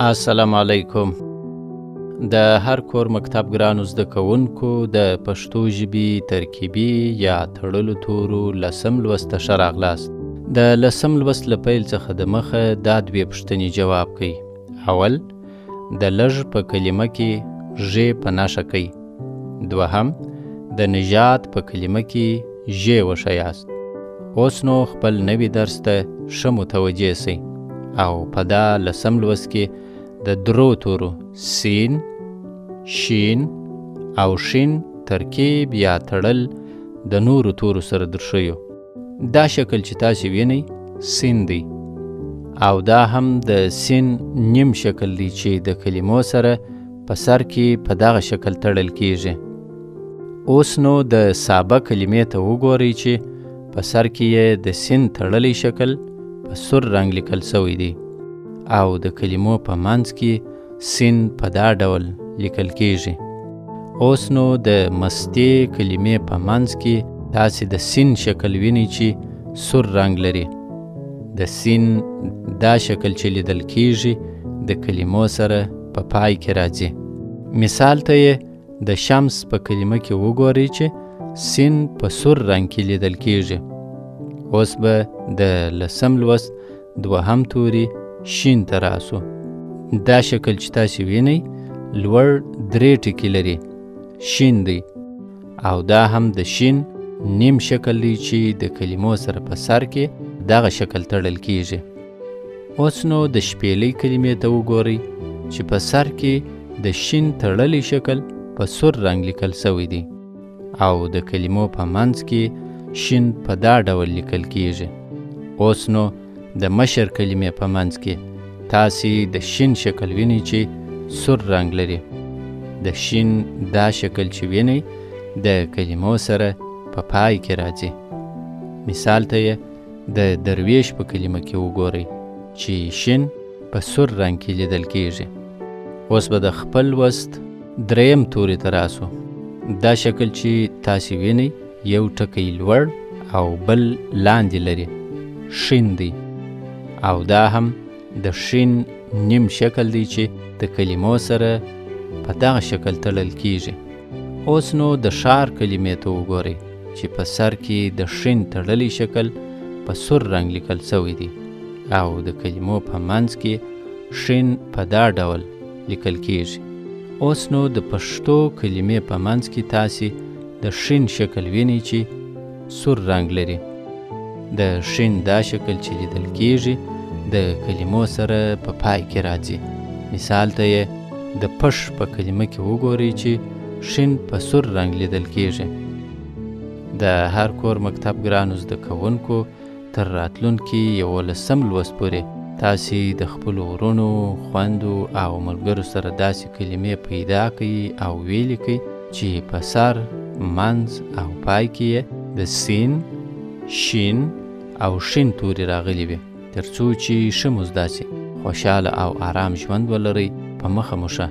السلام علیکم. د هر کور مکتب ګرانو زده کوونکو، د پښتو ژبې ترکیبي یا تړلو تورو لسم لوست ته ښه راغلاست. د لسم لوست له پیل څخه د مخه دا دوې پوښتنې جواب کړئ. اول، د لږ په کلمه کې ژ په نښه کړئ. دوهم، د نژاد په کلمه کې ژ وښیاست. اوس نو خپل نوي درس ته ښه متوجه سئ او په دا لسم لوست کې د درو تورو سین، شین او شین ترکیب یا تړل د نورو تورو سره درښیو. دا شکل چې تاسې وینئ سین دی او دا هم د سین نیم شکل دی چې د کلمو سره په سر کې په دغه شکل تړل کیږي. اوس نو د سابه کلمې ته وګورئ چې په سر کې یې د سین تړلی شکل په سور رنګ لیکل شوی دی او د کلمو په منځ کې سین په دا ډول لیکل کیږي. اوس نو د مستې کلمې په منځ کې تاسې د سین شکل وینئ چې سور رنګ لري. د سین دا شکل چې لیدل کیږي د کلمو سره په پای کې راځي. مثال ته یې د شمس په کلمه کې وګورئ چې سین په سور رنګ کې لیدل کیږي. اوس به د لسم لوست دوهم توري شین ته راسو. دا شکل چې تاسې وینئ لوړ درې ټکي لري، شین دی او دا هم د شین نیم شکل دی چې د کلمو سره په سر کې دغه شکل تړل کیږي. اوس نو د شپېلۍ کلمې ته وګورئ چې په سر کې د شین تړلی شکل په سور رنګ لیکل شوی دی او د کلمو په منځ کې شین په دا ډول لیکل کیږي. اوس نو د مشر کلمې په منځ کې تاسې د شین شکل وینئ چې سور رنګ لري. د شین دا شکل چې وینئ د کلمو سره په پای کې راځي. مثال ته یې د درویش په کلمه کې وګورئ چې شین په سور رنګ کې لیدل کیږي. اوس به د خپل لوست دریم توري ته راسو. دا شکل چې تاسې وینئ یو ټکی لوړ او بل لاندې لري، شین دی او دا هم د شین نیم شکل دی چې د کلمو سره په دغه شکل تړل کیږي. اوس نو د ښار کلمې ته وګورئ چې په سر کې د شین تړلی شکل په سور رنګ لیکل شوی دی او د کلمو په منځ کې شین په دا ډول لیکل کیږي. اوس نو د پښتو کلمې په منځ کې تاسې د شین شکل وینئ چې سور رنګ لري. د شین دا شکل چې لیدل کیږي د کلمو سره په پای کې راځي. مثال ته یې د پښ په کلمه کې وګورئ چې شین په سور رنګ لیدل کیږي. د هر کور مکتب ګرانو زده کوونکو، تر راتلونکي یولسم لوست پورې تاسې د خپلو وروڼو، خویندو او ملګرو سره داسې کلمې پیدا کړئ او ویلیکئ چې په سر، منځ او پای کې یې د سین، شین او شین توري راغلي وي، تر څو چې ښه مو زده سي. خوشحاله او آرام ژوند ولرئ. په مخه مو ښه.